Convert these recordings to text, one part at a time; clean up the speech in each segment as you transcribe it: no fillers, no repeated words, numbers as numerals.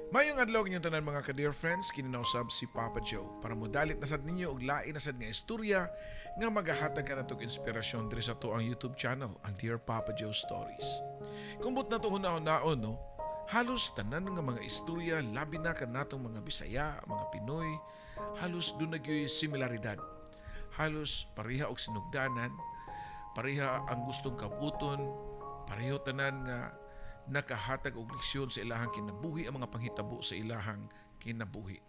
Maayong adlaw inyong tanan, mga ka-dear friends, kini na usab si Papa Joe para modalit na sad ninyo og lain na sad nga istorya nga magahatag kanatog inspirasyon diri sa atoang YouTube channel, ang Dear Papa Joe Stories. Kung buot nato hunahon-naon, no, halos tanan nga mga istorya, labi na kanatong mga Bisaya, mga Pinoy, halos duna gyoy similaridad. Halos pareha og sinugdanan, pareha ang gustong kabuton, pareho tanan nga nakahatag og leksyon sa ilahang kinabuhi ang mga panghitabo sa ilahang kinabuhi.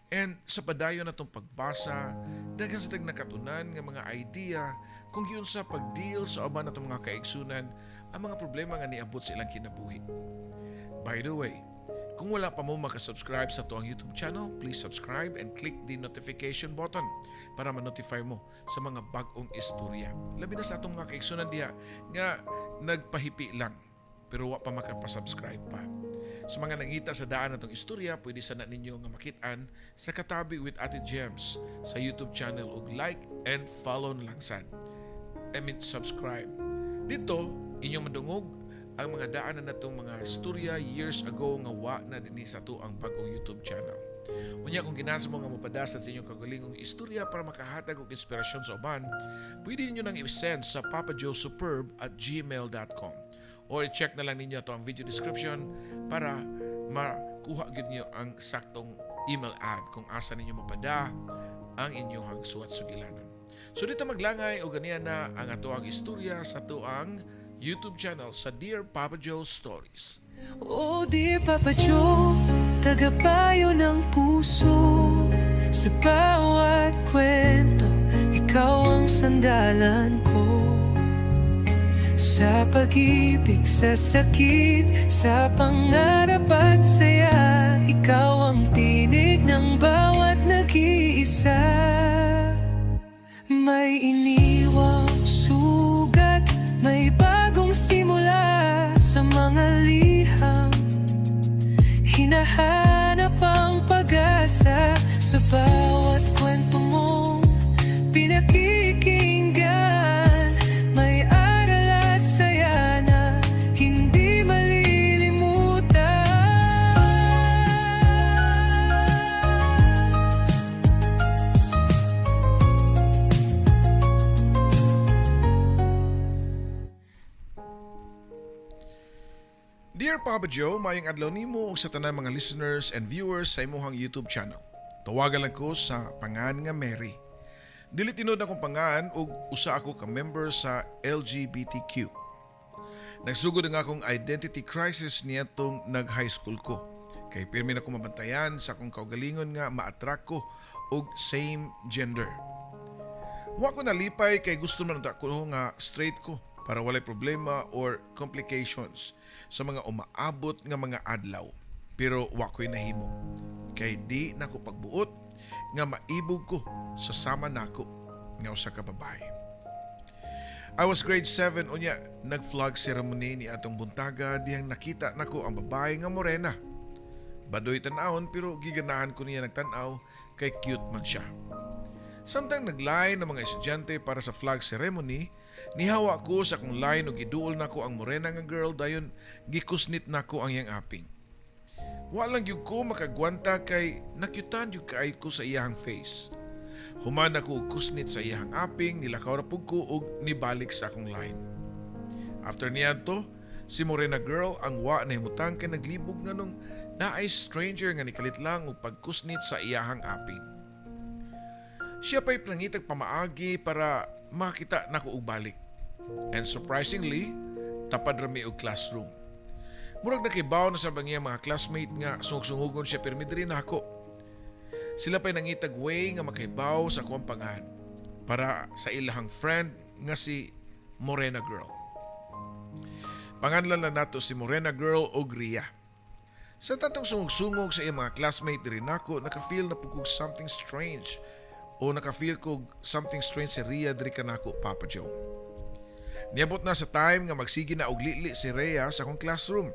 And sa padayon natong pagbasa, daghan sa tag nakatunan nga mga idea kung giunsa pag-deal sa uban natong mga kaigsunan ang mga problema nga niabot sa ilang kinabuhi. By the way, kung wala pa mo makasubscribe sa atoang YouTube channel, please subscribe and click the notification button para ma-notify mo sa mga bag-ong istorya. Labi na sa atong mga kaigsunan diha nga nagpahipi lang pero wa pa makapasubscribe pa. Sa mga nangita sa daan natong istorya, pwede sana ninyo nga makit-an sa Katabi with Ate Gems sa YouTube channel og like and follow na lang sad. I mean, subscribe. Dito, inyong madungog ang mga daan na natong mga istorya years ago nga wa na dinhi sa atoang bagong YouTube channel. Unya, kung ganahan mo nga mopadasa sa inyong kagalingong istorya para makahatag og inspirasyon sa uban, pwede ninyo nang i-send sa papajoesuperb@gmail.com or i-check na lang ninyo atoang video description para makuha gyud niyo ang saktong email ad kung asa ninyo mapada ang inyong suwat sugilanon. So dito maglangay o ganiyan na ang atoang istorya sa atoang YouTube channel sa Dear Papa Joe Stories. Oh dear Papa Joe, tagapayo ng puso. Sa bawat kwento, ikaw ang sandalan ko. Sa pag-ibig, sa sakit, sa pangarap at saya, ikaw ang tinig ng bawat nag-iisa. May iniwang sugat, may bagong simula. Sa mga liham, hinahanap ang pag-asa. Sa bawat kwento mo pinakikinggan, may aral at saya na hindi malilimutan. Dear Papa Joe, maayong adlaw nimo ug sa tanan mga listeners and viewers sa imuhang YouTube channel. Tawagan lang ko sa pangan nga Mary. Dili tinuod akong pangan ug usa ako ka member sa LGBTQ. Nagsugod ang akong identity crisis niadtong nag-high school ko. Kay pirmi na ko mabantayan sa akong kaugalingon nga ma-attract ko og same gender. Wa ko nalipay kay gusto man ako nga straight ko para walay problema or complications sa mga umaabot nga mga adlaw. Pero wa ko'y nahimo. Kay di na ko pagbuot nga maibog ko sa sama nako nga usa ka babae. I was grade 7 unya nag-flag ceremony ni atong buntaga dihang nakita nako ang babae nga morena. Badoy tan-awon pero giganahan ko niya nagtan-aw kay cute man siya. Samtang nagline ng mga estudyante para sa flag ceremony, nihawa ko sa akong line ug giduol nako ang morena nga girl, dayon gikusnit nako ang iyang aping. Wa lang gyud ko makagwanta kay nakyutan gyud kaayo ko sa iyahang face. Human ako og kusnit sa iyahang aping, nilakaw ra pug ko ug nibalik sa akong line. After niadto, si Morena girl ang wa nahimutang kay naglibog nganong naay stranger nga nikalit lang og pagkusnit sa iyahang aping. Siya pa'y nangitag pamaagi para makita nako og balik. And surprisingly, tapad rami og classroom. Murag nakibaw na sa bang mga classmate nga sungog-sungugon siya pirmi diri nako. Sila pa'y nangitag way nga makahibaw sa akong pangan para sa ilahang friend nga si Morena Girl. Panganlan na nato si Morena Girl og Ria. Sa tantong sungog-sungog sa iyang mga classmate diri nako, naka-feel na pud kog something strange o naka-feel ko something strange si Ria diri kanako, Papa Joe. Niabot na sa time nga magsige na og lili si Rhea sa akong classroom.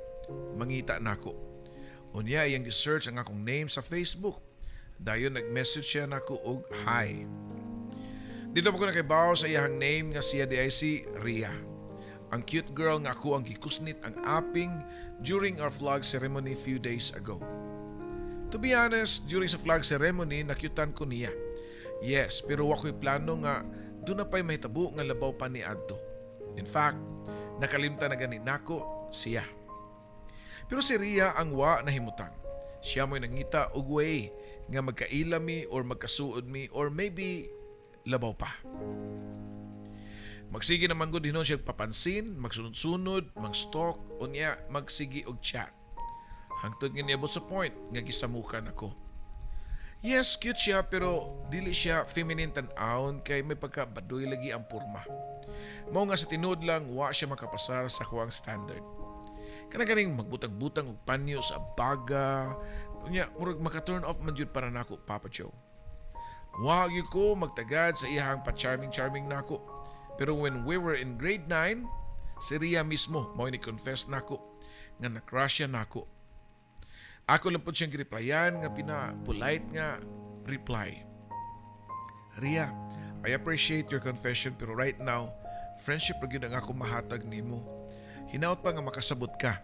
Mangita nako. Unya iyang gi-search ang akong name sa Facebook. Dayon nag-message siya nako og "Hi." Dito pa ko nakahibaw sa iyang name nga siya diay si Rhea. Ang cute girl nga ako ang gikusnit ang aping during our flag ceremony few days ago. To be honest, during sa flag ceremony, nakyutan ko niya. Yes, pero wa ko'y plano nga duna pa'y mahitabo nga labaw pa ni adto. In fact, nakalimtan na gani nako siya. Pero si Ria ang wa nahimutang. Siya mo'y nangita og way nga magkaila mi or magkasuod mi or maybe labaw pa. Magsige naman gud hinuon siya papansin, magsunod-sunod, mag-stalk, unya magsige og chat. Hangtod nga niabot sa point nga gisamukan ako. Yes, cute siya, pero dili siya feminine tan-awon kay may pagka baduy lagi ang porma. Mao nga sa tinuod lang, wa siya makapasar sa akuang standard. Kana ganing magbutang-butang og panyo sa baga, unya murag maka-turn off man jud para nako, Papa Joe. Wa gyud ko magtagad sa iyahang pa-charming-charming nako. Pero when we were in grade 9, si Ria mismo mao ni confess nako nga na-crush siya nako. Ako lang po siyang gireplyan nga pina-polite nga reply. "Ria, I appreciate your confession, pero right now, friendship ra gyud ang ako mahatag nimo. Hinaot pa nga makasabot ka."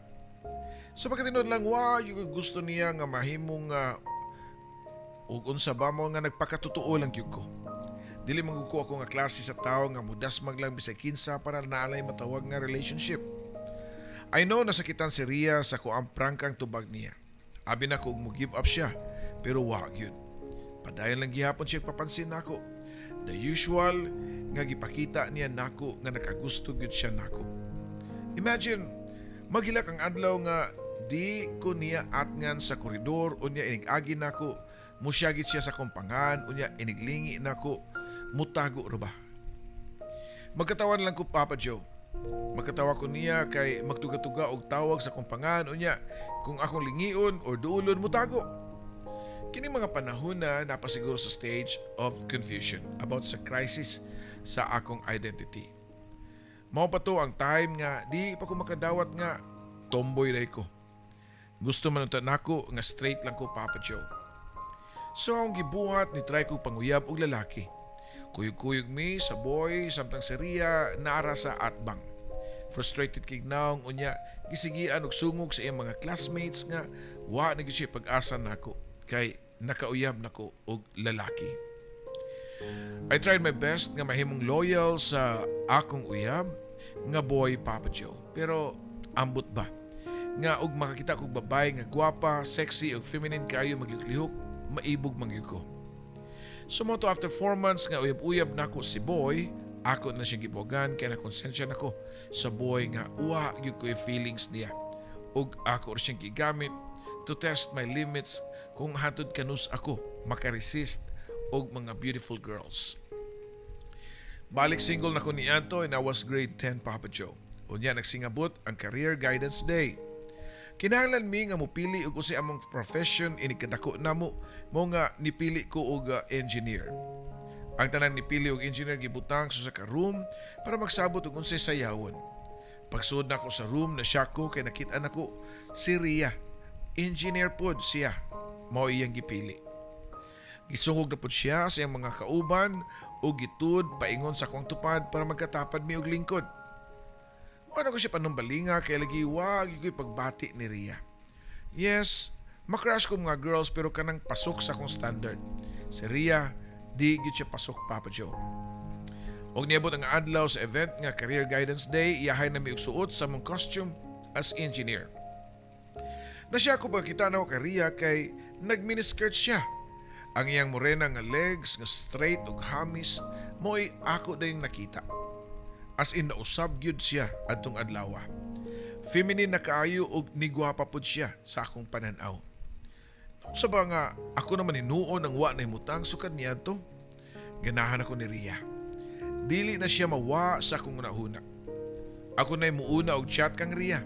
Sa pagkatinuod lang, wa gyud gusto niya nga mahimong ug unsa ba mo nga nagpakatotoo lang gyud ko. Dili man ko ako nga klase sa tao nga mudasmag lang bisag kinsa para naalay matawag nga relationship. I know nasakitan si Ria sa akoang prangkang tubag niya. Abi nako og mo give up siya, pero wa gyud. Padayon lang gihapon siya papansin nako. The usual nga gipakita niya nako nga nakagusto gyud siya nako. Imagine, maghilak ang adlaw nga di ko niya atngan sa koridor, unya inig-agi nako, musyagit siya sa kumpangan, unya iniglingi nako, mutago ra ba. Magkatawan lang ko, Papa Joe. Magkatawa ko niya kay magtuga-tuga og tawag sa kumpangan, unya kung akong lingion or duulon, mutago. Kini mga panahon na napasiguro sa stage of confusion about sa crisis sa akong identity. Mao pa to ang time nga di pa ko makadawat nga tomboy day ko. Gusto man unta nako nga straight lang ko, Papa Joe. So ang gibuhat ni try ko panguyab og lalaki. Kuyog-kuyog mi sa boy samtang si Ria naara sa atbang. Frustrated kay naong, unya gisigian og sungog sa iyang mga classmates nga wa na gyud siya pag-asa nako kay nakauyab nako og lalaki. I tried my best nga mahimong loyal sa akong uyab nga boy, Papa Joe. Pero ambot ba nga og makakita kog babae nga gwapa, sexy ug feminine kaayo maglihok, maibog man gyud ko. So mao to, after 4 months nga uyab-uyab nako si boy, ako na siyang gibuwagan kay nakonsensya nako sa boy nga wa gyud ko feelings niya. Ug ako ra siyang gigamit to test my limits kung hantod kanus ako makaresist og mga beautiful girls. Balik single na ko niadto and I was grade 10, Papa Joe. Unya nagsingabot ang Career Guidance Day. Kinahanglan mi nga mopili og unsay among profession inig kadako namo, mao nga nipili ko og engineer. Ang tanan nipili og engineer gibutang sa usa ka room para magsabot og unsay sayawon. Pagsuod nako sa room, na shock ko kay nakita nako si Ria. Engineer pod siya. Mao iyang gipili. Gisungog na pod siya sa iyang mga kauban o gitud paingon sa akong tupad para magkatapad mi og lingkod. Wa na ko siya panumbalinga kay lagi wa gyud ko'y pagbati ni Ria. Yes, makrush ko mga girls, pero kanang pasok sa akong standard. Si Ria, di gyud siya pasok, Papa Joe. Og niabot ang adlaw sa event nga Career Guidance Day, iyahay na mi og suot sa among costume as engineer. Na-shock ko pagkita nako kay Ria kay nag-miniskirt siya. Ang iyang morena nga legs nga straight ug hamis mo'y ako dayong nakita. As in, nausab gyud siya adtong adlaw. Feminine na kaayo ug nigwapa pud siya sa akong pananaw. Sa ba nga ako naman hinuon ang wa nahimutang sukad niadto? Ganahan ako ni Ria. Dili na siya mawa sa akong hunahuna. Ako na'y muuna og chat kang Ria.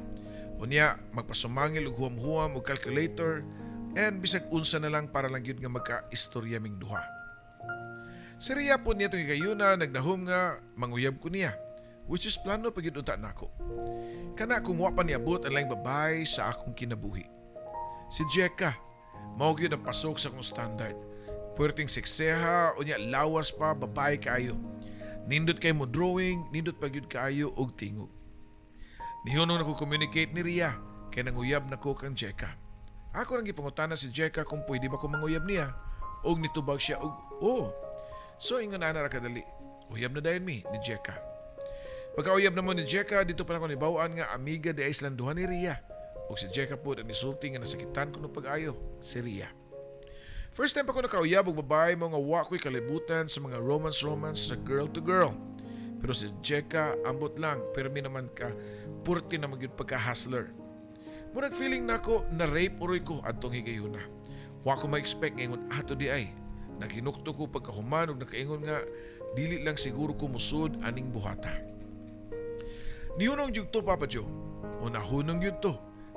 Unya magpasumangil og huwam-huwam og calculator and bisag unsa na lang para lang gyud nga magka-istorya ming duha. Si Ria po niya itong higayuna nagdahom nga manguyab ko niya, which is plano pa gyud unta nako. Kana kung wa pa niabot ang laing babae sa akong kinabuhi. Si Jeka, mao gyud ang pasok sa akong standard. Puwerteng sekseha, unya lawas pa, babae kaayo. Nindot kay mo drawing, nindot pa gyud kaayo og tingog. Nihunong na ko communicate ni Ria kay nanguyab na ko kang Jeka. Ako nang gipangutana si Jeka kung pwede ba ko manguyab niya. Og nitubag siya og oo. So ingon ana ra kadali. Uyab na dayon mi ni Jeka. Pagkauyab namo ni Jeka, didto pa nako nibawaan nga amiga diay silang duha ni Ria. Og si Jeka pod ang nisulti nga nasakitan kuno pag-ayo si Ria. First time pa ko nakauyab og babae, mao nga wa ko'y kalibutan sa mga romance-romance sa girl to girl. Pero si Jeka, ambot lang, pero mi naman ka purti na magyud pagka-hustler. Murag feeling nako na rape uroy ko adtong higayuna. Wa ko ma-expect nga ato diay. Naghinukto ko pagkahuman ug nakaingon nga dili lang siguro ko musud aning buhata. Nihunong jud to, Papa Joe. O nahunong jud to.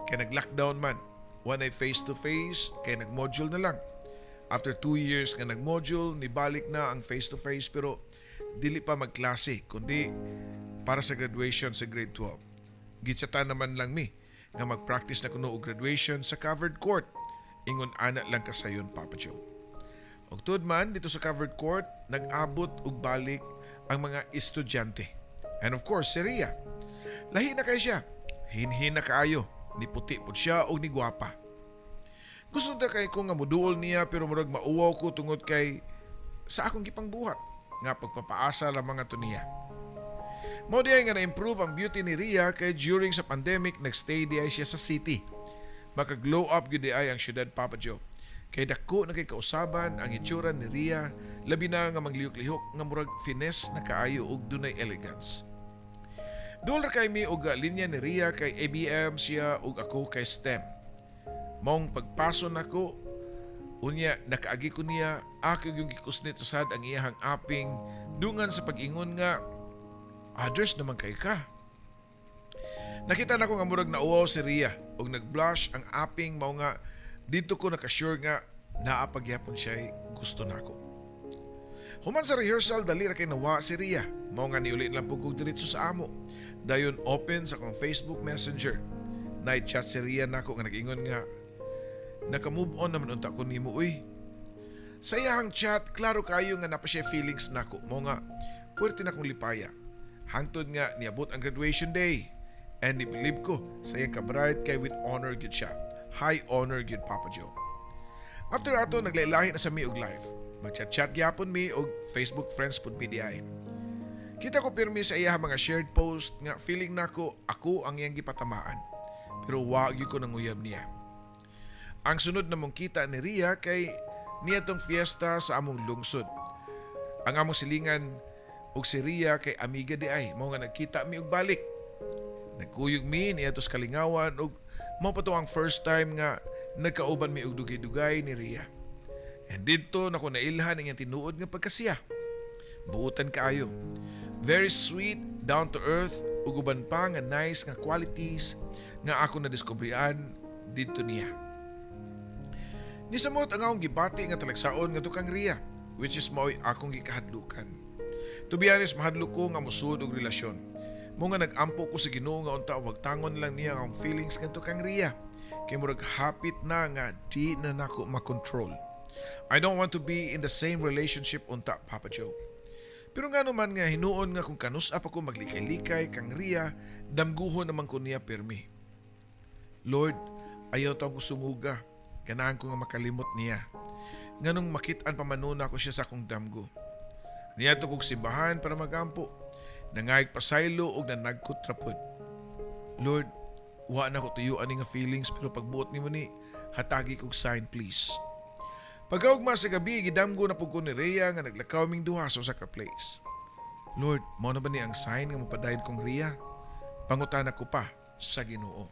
Kay nag-lockdown man. Wa nay face to face kay nag-module na lang. After 2 years nga nag-module, nibalik na ang face to face pero dili pa magklase kundi para sa graduation sa grade 12. Gitsatan naman lang mi nga mag-practice na kuno og graduation sa covered court. Ingon ana lang kasayon, Papa Joe. Og tuod man didto sa covered court, nag-abot og balik ang mga estudyante. And of course, si Ria. Lahi na kay siya. Hinhin na kaayo. Ni puti pud siya og ni gwapa. Gusto ta kay ko nga muduol niya pero murag mauwaw ko tungod kay sa akong gipangbuhat nga pagpapaasa lang mga to niya. Mao diay nga na-improve ang beauty ni Ria kay during sa pandemic nagstay diay siya sa city. Maka-glow up gyud diay ang syudad, Papa Joe. Kay dako na kay kausaban ang itsura ni Ria, labi na nga manglihok-lihok nga murag finesse na kaayo og dunay elegance. Duol ra kay mi og linya ni Ria kay ABM siya ug ako kay STEM. Maong pagpaso nako unya nakaagi ko niya, ako yung gikusnit sa sad ang iyahang aping dungan sa pag-ingon nga others naman kay ka. Nakita nako nga murag nauwaw si Ria ug nag-blush ang aping, mao nga didto ko nakasure nga naa pagyapon siya gusto nako. Human sa rehearsal, dali ra kay nawa si Ria. Mao nga niuli lang pud kog diretso sa amo. Dayon open sa akong Facebook Messenger. Night chat si Ria nako nga nag-ingon nga naka-move on naman unta ko nimo uy. Sa iyahang chat, klaro kayo nga napa siya feelings nako. Mao nga puwerte na kong lipaya. Hangtod nga niabot ang graduation day. And ni-believe ko sa iyang ka-bright kay with honor gyud siya. High honor gyud, Papa Joe. After ato, naglahi na sa mi og life. Magchat-chat gyapon mi og Facebook friends pud mi diay. Kita ko pirmi sa iya mga shared post nga feeling nako ako ang iyang gipatamaan. Pero wa gyud ko nanguyab niya. Ang sunod namong kita ni Ria kay niadtong fiesta sa among lungsod. Ang among silingan ug si Ria kay amiga diay, mao nga nagkita mi og balik. Nagkuyog mi niadto sa kalingawan ug mao pa to ang first time nga nagkauban mi og dugay-dugay ni Ria. And didto nako nailhan ang iyang tinuod nga pagkasiya. Buutan kaayo. Very sweet, down to earth, ug uban pa nga nice nga qualities nga ako nadiskubrihan didto niya. Nisamot ang akong gibati nga talagsaon ngadto kang Ria, which is mao'y akong gikahadlukan. To be honest, mahadlok ko nga musud og relasyon. Mao nga nag-ampo ko sa Ginoo nga unta wagtangon lang niya ang akong feelings ngadto kang Ria. Kay murag hapit na nga di na nako makontrol. I don't want to be in the same relationship unta, Papa Joe. Pero nga naman nga hinuon nga kung kanus-a pa ko maglikay-likay kang Ria, damguhon naman ko niya pirmi. Lord, ayaw taong ko sunguga. Ganahan ko nga makalimot niya. Nganong makit-an pa man nako siya sa akong damgo. Niadto kog simbahan para magampo. Nangayog pasaylo og nanagkot ra pod. Lord, wa na ko tuyo ani nga feelings pero pagbuot nimo ni, hatagi kog sign, please. Pagkaugma sa gabi, gidamgo na pud ko ni Rhea nga naglakaw ming duha sa usa ka place. Lord, mao na ba ni ang sign nga mapadayon kong Rhea? Pangutana ko pa sa Ginoo.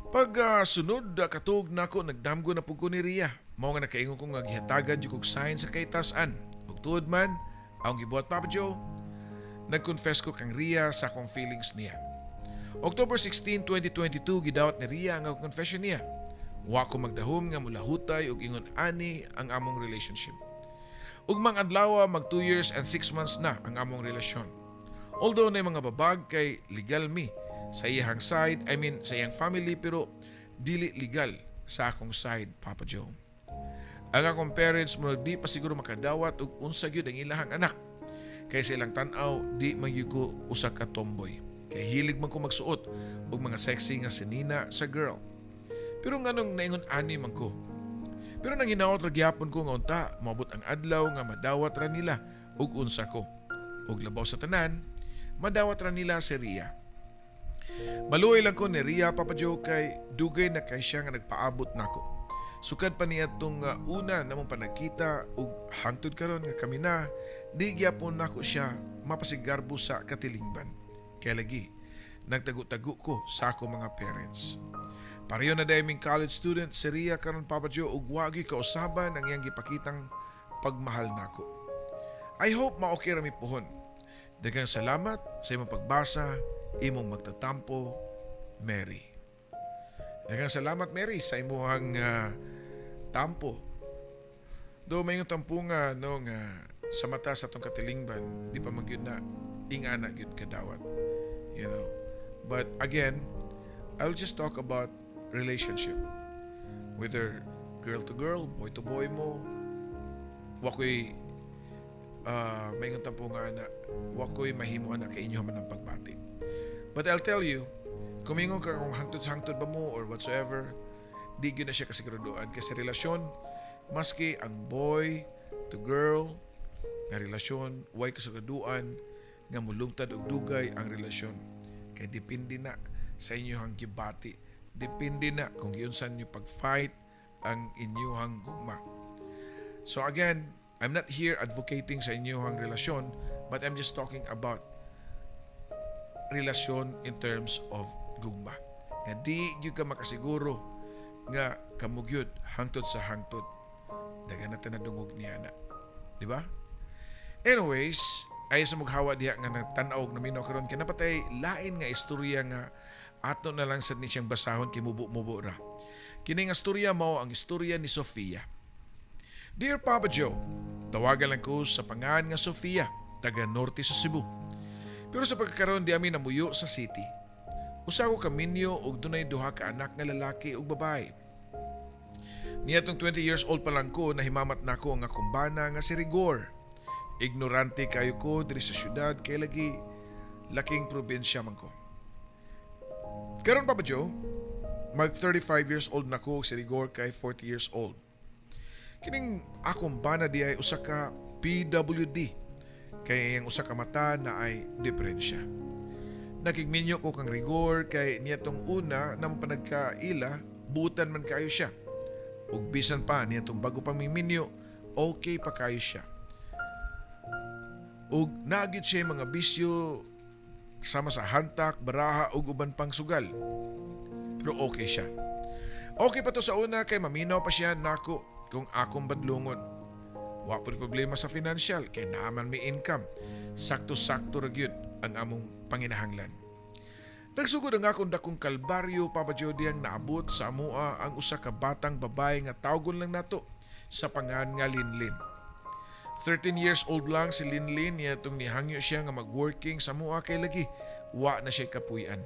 Pag sunod katug nako, nagdamgo na pud ko ni Rhea. Mao nga nakaingon ko nga gihatagan jud kog sign sa kaitasan. Ug tuod man, ang gibuhat, Papa Joe, nag-confess ko kang Rhea sa akong feelings niya. October 16, 2022, gidawat ni Rhea ang akong confession niya. Wa ko magdahom nga mulahutay ug ingon ani ang among relationship. Ugmang adlaw, mag 2 years and 6 months na ang among relasyon. Although na mga babag kay legal mi sa iyang side, I mean sa iyang family, pero dili legal sa akong side, Papa Joe. Ang akong parents mo di pa siguro makadawat og unsa gyud ang ilahang anak. Kay sa ilang tan-aw di man gyud ko usa ka tomboy. Kay hilig man ko magsuot og mga sexy nga sinina sa girl. Pero nganong naingon ani man ko? Pero nanghinaot ra gyapon ko nga unta moabot ang adlaw nga madawat ra nila ug unsa ko. Ug labaw sa tanan, madawat ra nila si Ria. Maluoy lang ko ni Ria, Papa Joe, kay dugay na kay siya nga nagpaabot nako. Sukad pa niya itong una namong panagkita ug hangtod karon nga kami na, di gyapon nako siya mapasigarbo sa katilingban. Kaya lagi, nagtago-tago ko sa ako mga parents. Pareho na diay ming college student si Ria karon, Papa Joe, ug wa gyud kausaban ang iyang gipakitang pagmahal nako. I hope ma-okay ra mi pohon. Daghang salamat sa imong pagbasa, imong magtatampo, Mary. Daghang salamat, Mary, sa imong tampo. Do may tampo nga no nga sa mata sa atong katilingban, di pa man gyud na ingana gyud kadawat. But again, I'll just talk about relationship. Whether girl to girl, boy to boy mo, wa ko'y may tampo nga na wa ko'y mahimo na kay inyo man ang pagbati. But I'll tell you, kung mingon ka kung hangtod-hangtod ba mo or whatsoever, di gyud na siya kasiguraduan kasi relasyon, maski ang boy to girl nga relasyon, way kasiguraduan nga mulungtad og dugay ang relasyon kay depende na sa inyong gibati, depende na kung giunsan niyo pag-fight ang inyong gugma. So again, I'm not here advocating sa inyong relasyon, but I'm just talking about relasyon in terms of gugma nga di gyud ka makasiguro nga kamo gyud hangtod sa hangtod. Daghan na nadungog niya na, di ba? Anyways, ay sa mughawa diha nga nagtan-aw og naminaw karon, kay napatay lain nga istorya nga ato na lang sad ni siyang basahon kay mubo-mubo ra. Kini nga istorya mao ang istorya ni Sofia. Dear Papa Joe, tawagan lang ko sa pangan nga Sofia, taga norte sa Cebu. Pero sa pagkakaroon di ami namuyo sa city. Usa ko ka minyo og dunay duha ka anak nga lalaki ug babae. Niadtong 20 years old pa lang ko, nahimamat nako ang akong bana nga si Rigor. Ignorante kayo ko diri sa syudad kay lagi laking probinsya man ko. Karon, Papa Joe, mag 35 years old na ko, si Rigor kay 40 years old. Kining akong bana di ay usa ka PWD kay ang usa ka mata naay diferensya. Nakigminyo ko kang Rigor kay niadtong una na panagkaila, buutan man kayo siya. Ug bisan pa niadtong bago pa miminyo, okay pa kayo siya. Ug naa gyud siya mga bisyo sama sa hantak, baraha ug uban pang sugal. Pero okay siya. Okay pa to sa una kay maminaw pa siya nako kung akong badlungon. Wa po problema sa financial kay naa man may income. Sakto-sakto ra gyud ang among panginahanglan. Nagsugod ang akong dakong kalbaryo, Papa Joe, diyang naabot sa amoa ang usa ka batang babae nga tawgon lang nato sa pangan nga Linlin. 13 years old lang si Linlin niya itong nihangyo siya nga mag-working sa amoa kay lagi wa na siya kapuy-an.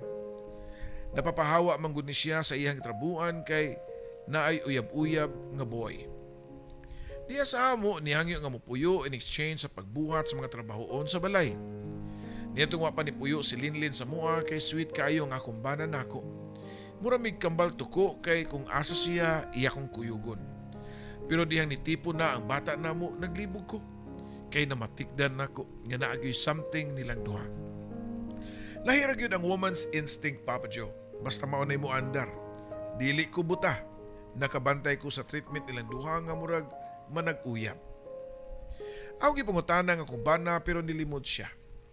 Napapahawa man gud ni siya sa iyang trabuan kay naay uyab-uyab nga boy. Diya sa amo nihangyo nga mopuyo in exchange sa pagbuhat sa mga trabahoon sa balay. Niadtong wa pa ni puyo si Linlin sa amoa kay sweet kaayo nga akong bana nako. Mura mig kambal tuko kay kung asa siya, iya kong kuyugon. Pero dihang nitipo na ang bata namo, naglibog ko. Kay namatikdan nako nga naa gyoy something nilang duha. Lahi ra gyud ang woman's instinct, Papa Joe. Basta mao na mo andar. Dili ko buta. Nakabantay ko sa treatment nilang duha nga murag manag-uyab. Ako gipangutana nga akong bana pero nilimod siya.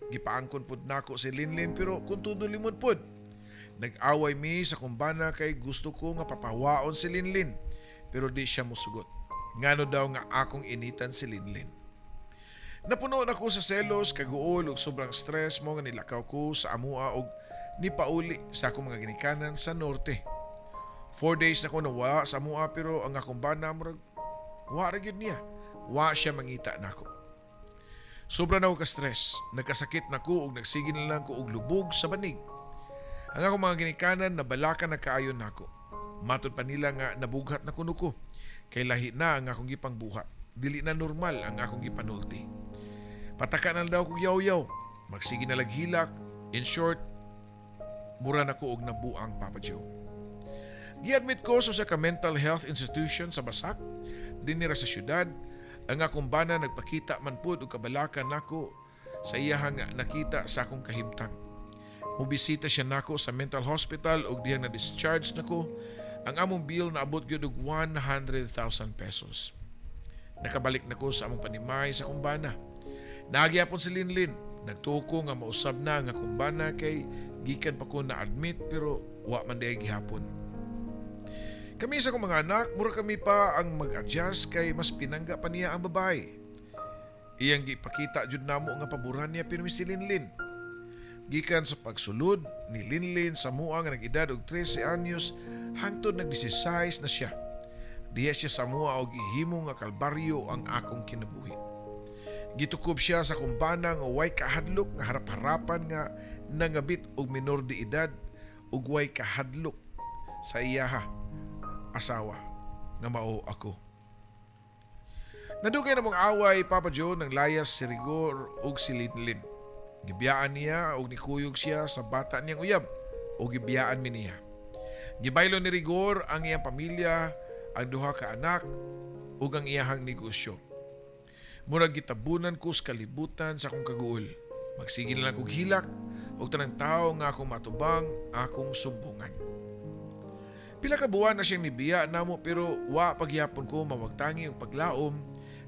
Gipaangkon pud nako si Linlin pero kung tudo limod pud. Nag-away mi sa akong bana kay gusto ko nga papawaon si Linlin pero di siya musugot. Ngano daw nga akong initan si Linlin. Napuno na ko sa selos, kaguol ug sobrang stress mo nga nilakaw ko sa amua og nipauli sa akong mga ginikanan sa norte. 4 days na ko nawala sa amua pero ang akong bana murag wa ra gyud niya. Wa siya mangita nako. Sobra na ako ka-stress. Nagkasakit na ko ug nagsige na lang ko og lubog sa banig. Ang akong mga ginikanan nabalaka na kaayo nako. Matod pa nila nga nabughat na kuno ko. Kay lahi na ang akong gipangbuhat. Dili na normal ang akong gipanulti. Pataka na daw kog yaw-yaw. Magsige na lag hilak. In short, mura na ko og nabuang, Papa Joe. Giadmit ko sa usa ka mental health institution sa Basak, dinhi ra sa syudad. Ang akong bana nagpakita man pud og kabalaka nako sa iyahang nakita sa akong kahimtang. Mobisita siya nako sa mental hospital ug dihang na-discharge nako, ang among bill naabot gyud og 100,000 pesos. Nakabalik na ko sa among panimay sa akong bana. Naa gyapon si Linlin. Nagtuo ko nga mausab na ang akong bana kay gikan pa ko na-admit, pero wa man diay gihapon. Kami sa akong mga anak, mura kami pa ang mag-adjust kay mas pinangga pa niya ang babae. Iyang gipakita jud namo nga paboran niya pirmi si Linlin. Gikan sa pagsulod ni Linlin sa mua nga nag-edad og 13 anyos hangtod nag-16 na siya, diha siya sa mua og gihimo nga kalbaryo ang akong kinabuhi. Gitukob siya sa akong bana nga way kahadlok nga harap-harapan nga nangabit og minor de edad ug way kahadlok sa iyaha asawa nga mao ako. Nadugay na mong away, Papa Joe, nang layas si Rigor ug si Linlin. Gibiyaan niya og nikuyog siya sa bata niyang uyab o gibiyaan mi niya. Gibaylo ni Rigor ang iyang pamilya, ang duha ka anak ug ang iyahang negosyo. Murag gitabunan ko sa kalibutan sa akong kaguol. Magsige na lang kog hilak ug tanang tawo nga akong matubang akong sumbungan. Pila ka buwan na siyang nibiya namo, pero wa pagyapon ko mawagtangi ang paglaom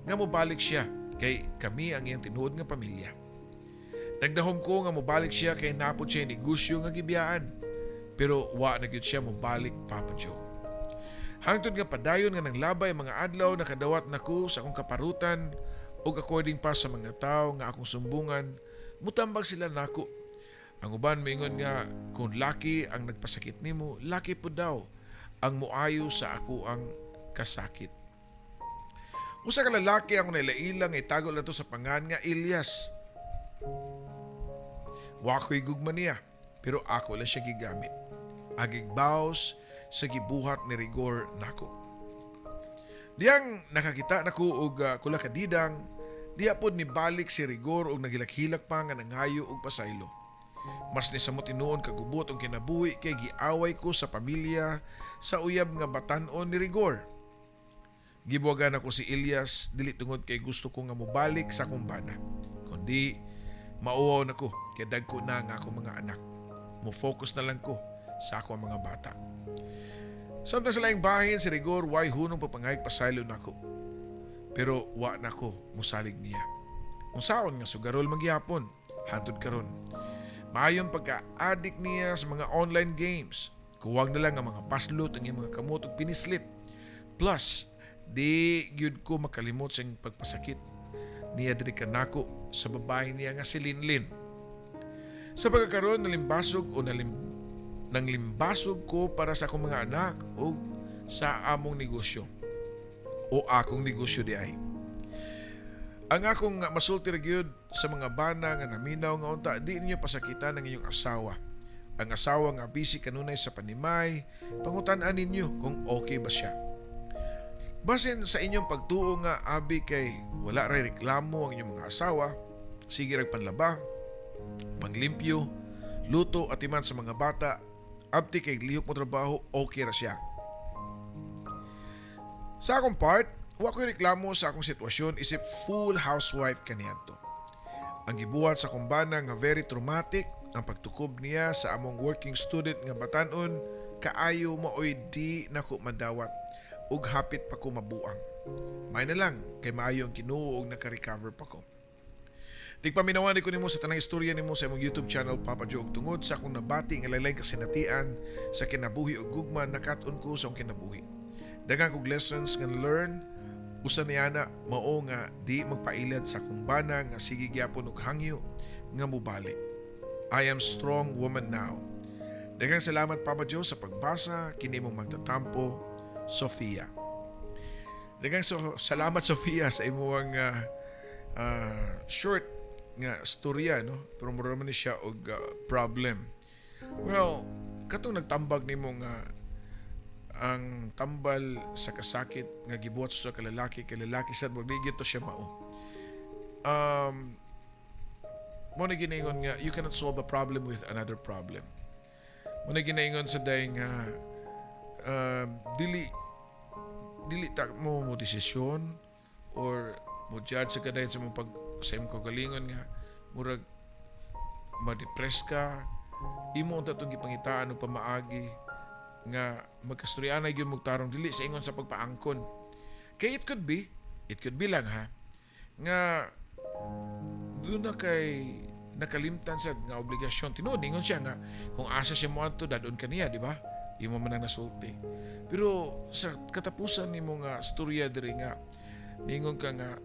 nga mobalik siya kay kami ang iyang tinuod nga pamilya. Nagdahom ko nga mobalik siya kay naa pod siya negosyo nga gibiyaan. Pero wa na gyud siya mobalik, Papa Joe. Hangtod nga padayon nga nanglabay ang mga adlaw, nakadawat nako sa akong kaparutan ug according pa sa mga tawo nga akong sumbungan, mutambag sila nako. Ang uban moingon nga kung laki ang nagpasakit nimo, laki pud daw ang muayo sa ako ang kasakit. Usa ka lalaki ang nailailang, itago lang to sa pangan nga Elias. Wa ko'y gugma niya, pero ako lang siya gigamit. Agigbaws sa gibuhat ni Rigor nako. Diyang nakakita nako og kula kadidang, diya pod ni balik si Rigor og naghilak-hilak pa nga nangayo og pasaylo. Mas nisamot tinuon kagubot ang kinabuhi kay giaway ko sa pamilya sa uyab nga batan-on ni Rigor. Gibuwagan ako si Elias dili tungod kay gusto ko nga mobalik sa akong bana, kundi mauwaw na ko kay dagko na ang akong mga anak. Mo-focus na lang ko sa akong mga bata. Samtang sa laing bahin, si Rigor way hunong pagpangayog pasaylo nako. Pero wa na ko musalig niya. Unsaon nga sugarol magyapon hantod karon. Maayong pagka-addict niya sa mga online games. Kuwang na lang ang mga paslot ang iyang mga kamot ug pinislit. Plus, di gyud ko makalimot sa iyang pagpasakit niya diri kanako sa babae niya nga si Linlin. Sa pagkakaroon nalimbasog o nanglimbasog ko para sa akong mga anak o sa among negosyo o akong negosyo di ay. Ang akong masulti ra gyud sa mga bana nga naminaw nga unta di ninyo pasakitan ang inyong asawa. Ang asawa nga busy kanunay sa panimay, pangutan-an ninyo kung okay ba siya. Basin sa inyong pagtuo nga abi kay wala ray reklamo ang inyong mga asawa, sige rag panlaba, panglimpyo, luto at iman sa mga bata, abti kay lihok mo trabaho, okay ra siya. Sa akong part, wa ko'y reklamo sa akong sitwasyon isip full housewife kaniadto. Ang gibuhat sa akong bana nga very traumatic ang pagtukob niya sa among working student nga batanon kaayo maoy di nako madawat ug hapit pa ko mabuang. May na lang kay maayo ang Ginoo ug naka-recover pa ko. Tigpaminawan ko nimo sa tanang istorya nimo sa imong YouTube channel, Papa Joe, ug tungod sa akong nabati nga laylay kasinatian sa kinabuhi ug gugma, nakat-on ko sa akong kinabuhi. Daghan kog lessons nga learn. Usa niya na mao nga di magpailad sa akong bana nga sige gyapon og hangyo nga mobalik. I am strong woman now. Daghang salamat, Papa Joe, sa pagbasa. Kini mong magtatampo, Sofia. Daghang salamat, Sofia, sa imong short nga storya, no, pero mura man ni siya og problem. Well, katong nagtambag nimo nga ang tambal sa kasakit nga gibuhat sa kalalaki kay lalaki sad mo, di gyud to siya mao. Mo na ginaingon nga you cannot solve a problem with another problem. Mo na ginaingon sa day nga Dili dili ta mo mo desisyon or mo judge sa kadayon sa mong pag sa imong kaugalingon nga murag ma-depress ka. Imo unta tong gipangitaan og pamaagi nga magkastoryanay gyud mong tarong, dili sa ingon sa pagpaangkon, kay it could be lang ha nga doon na kay nakalimtan sa nga obligasyon. Tinuod ingon siya nga kung asa siya moadto, dadon kaniya, di ba? Imo man ang nasulti, pero sa katapusan nimo nga storya diri nga ningon ka nga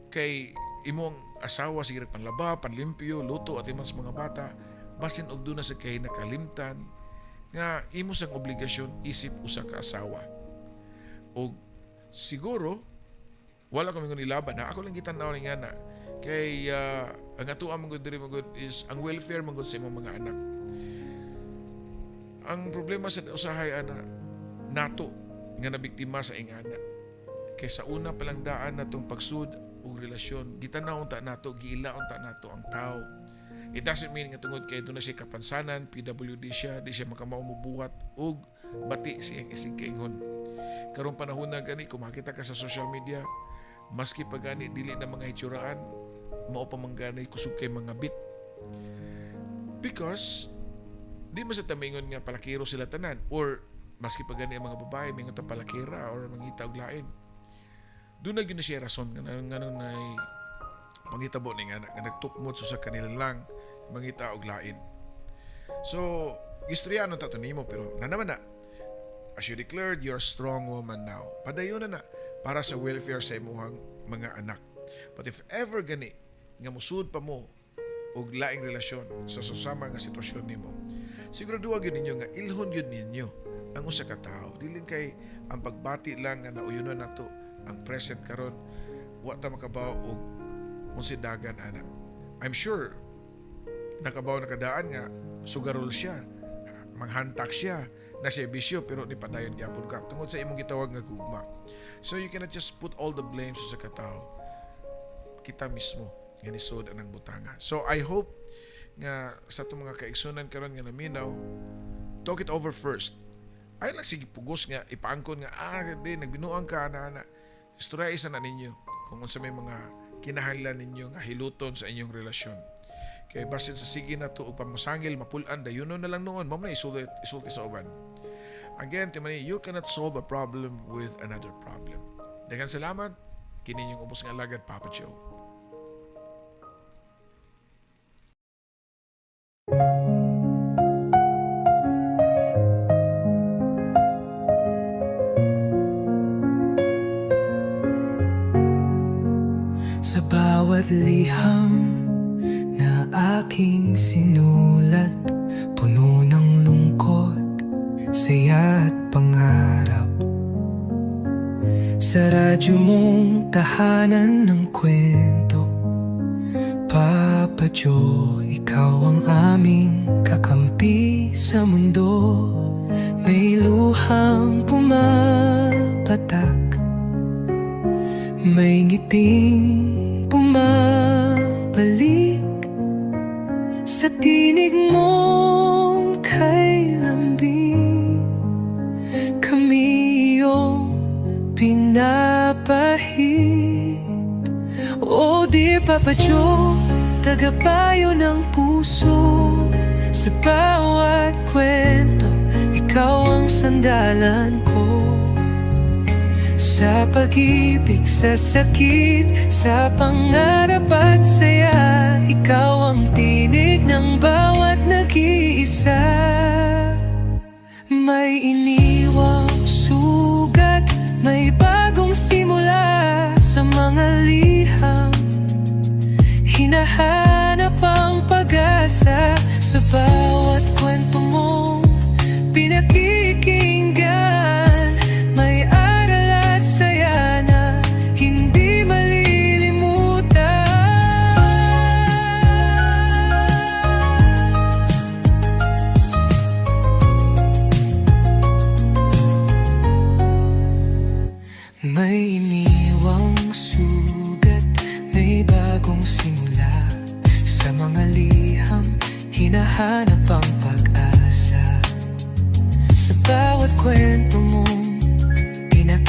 kay imong asawa sige panlaba, panlimpyo, luto at imong sa mga bata, basin og duna sa kay nakalimtan nga imo sang obligasyon isip usa ka asawa. Og siguro wala ko mingon ilaban ha, ako lang gitan-aw ni nga na kay ang atoa man gud diri man gud is ang welfare man gud sa imong mga anak. Ang problema sa usahay ana nato nga nabiktima sa ingana kay sa una pa lang daan natong pagsud og relasyon, gitan-aw unta nato, giila unta nato ang tao. It doesn't mean nga tungod kay doon na siya kapansanan, PWD siya, di siya makamao mobuhat og bati siyang isig kaingon. Karong panahon na gani, kung makita ka sa social media, maski pa gani dili na mga hitsuraan, mao pa man gani kusog kay mga bit. Because di man sa tamingon nga palakiro sila tanan or maski pa gani ang mga babae mingon ta palakira or mangita og lain. Doon na gyud na siya rason nga nganong nay pangitabo ni nga, nga nagtukmod sa kanila lang mangita og lain. So, gistorya ta to nimo, pero na naman na. As you declared, you're a strong woman now. Padayon na na para sa welfare sa imuhang mga anak. But if ever gani nga musud pa mo og laing relasyon sa susama nga sitwasyon nimo, siguraduha gyud ninyo nga ilhon gyud ninyo ang usa ka tawo. Dili kay ang pagbati lang nga nauyunan nato ang present karon, wa ta makabaw og unsay dagan ana. I'm sure nakabaw na kadaan nga sugarol siya, manghantak siya, na siya bisyo, pero ni padayon gyapon ka tungod sa imong gitawag nga gugma. So you cannot just put all the blame sa katao. Kita mismo nga nisod anang butanga. So I hope nga sa atong mga kaigsunan karon nga naminaw, talk it over first. Ay lang sige pugos nga ipaangkon nga di nagbinuang ka ana ana. Istorya isa na ninyo kung unsa may mga kinahanglan ninyo nga hiluton sa inyong relasyon. Kay basin sa sige na to og pamusangil, mapul-an dayunon na lang noon, mao man na isulti, isulti sa uban. Again, timani, you cannot solve a problem with another problem. Daghang salamat. Kini inyong ubos nga alagad, Papa Joe. Sa bawat liham na aking sinulat, puno ng lungkot, saya at pangarap. Sa radyo mong tahanan ng kwento, Papa Joe, ikaw ang aming kakampi sa mundo. May luhang pumapatak, may ngiting bumabalik sa tinig mong kay lambing. Kami iyong pinapahid. Oh dear Papa Joe, tagapayo ng puso. Sa bawat kwento, ikaw ang sandalan ko. Sa pag-ibig, sa sakit, sa pangarap at saya, ikaw ang tinig ng bawat nag-iisa. May iniwang sugat, may bagong simula. Sa mga liham, hinahanap ang pag-asa. Sa bawat kwento mong pinakikinggan, may aral at saya na hindi malilimutan. May iniwang sugat, may bagong simula. Sa mga liham, hinahanap ang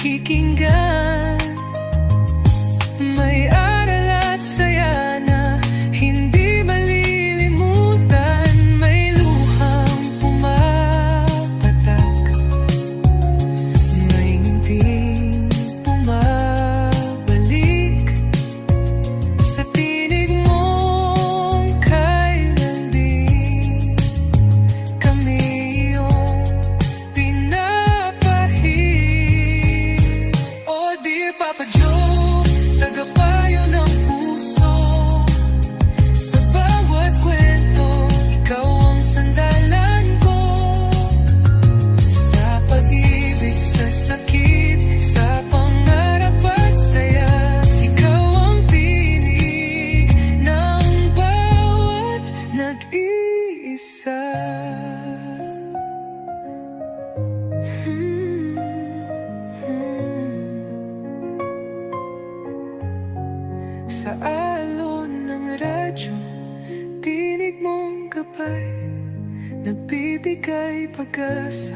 Pinakikinggan. May aral at saya na hindi malilimutan. May luhang pumapatak, may ngiting bumabalik. Sa tinig mong kay lambing, kami iyong pinapahid. Oh dear Papa Joe, tagapayo ng puso. Sa bawat kwento, ikaw ang sandalan ko. Sa pag-ibig, sa sakit, sa pangarap at saya, ikaw ang tinig ng bawat nag-iisa. Sa alon ng radyo, tinig mong gabay, nagbibigay pag-asa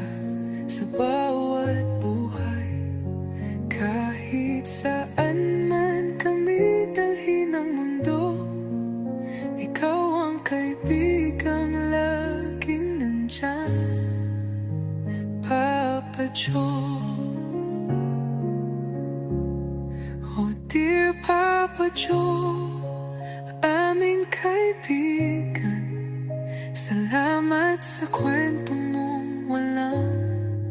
sa bawat buhay. Kahit saan man kami dalhin ng mundo, ikaw ang kaibigang laging nandyan, Papa Joe. Oh dear Papa Joe, aming kaibigan, salamat sa kwento mong walang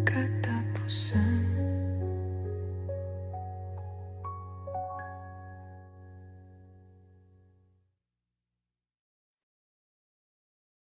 katapusan.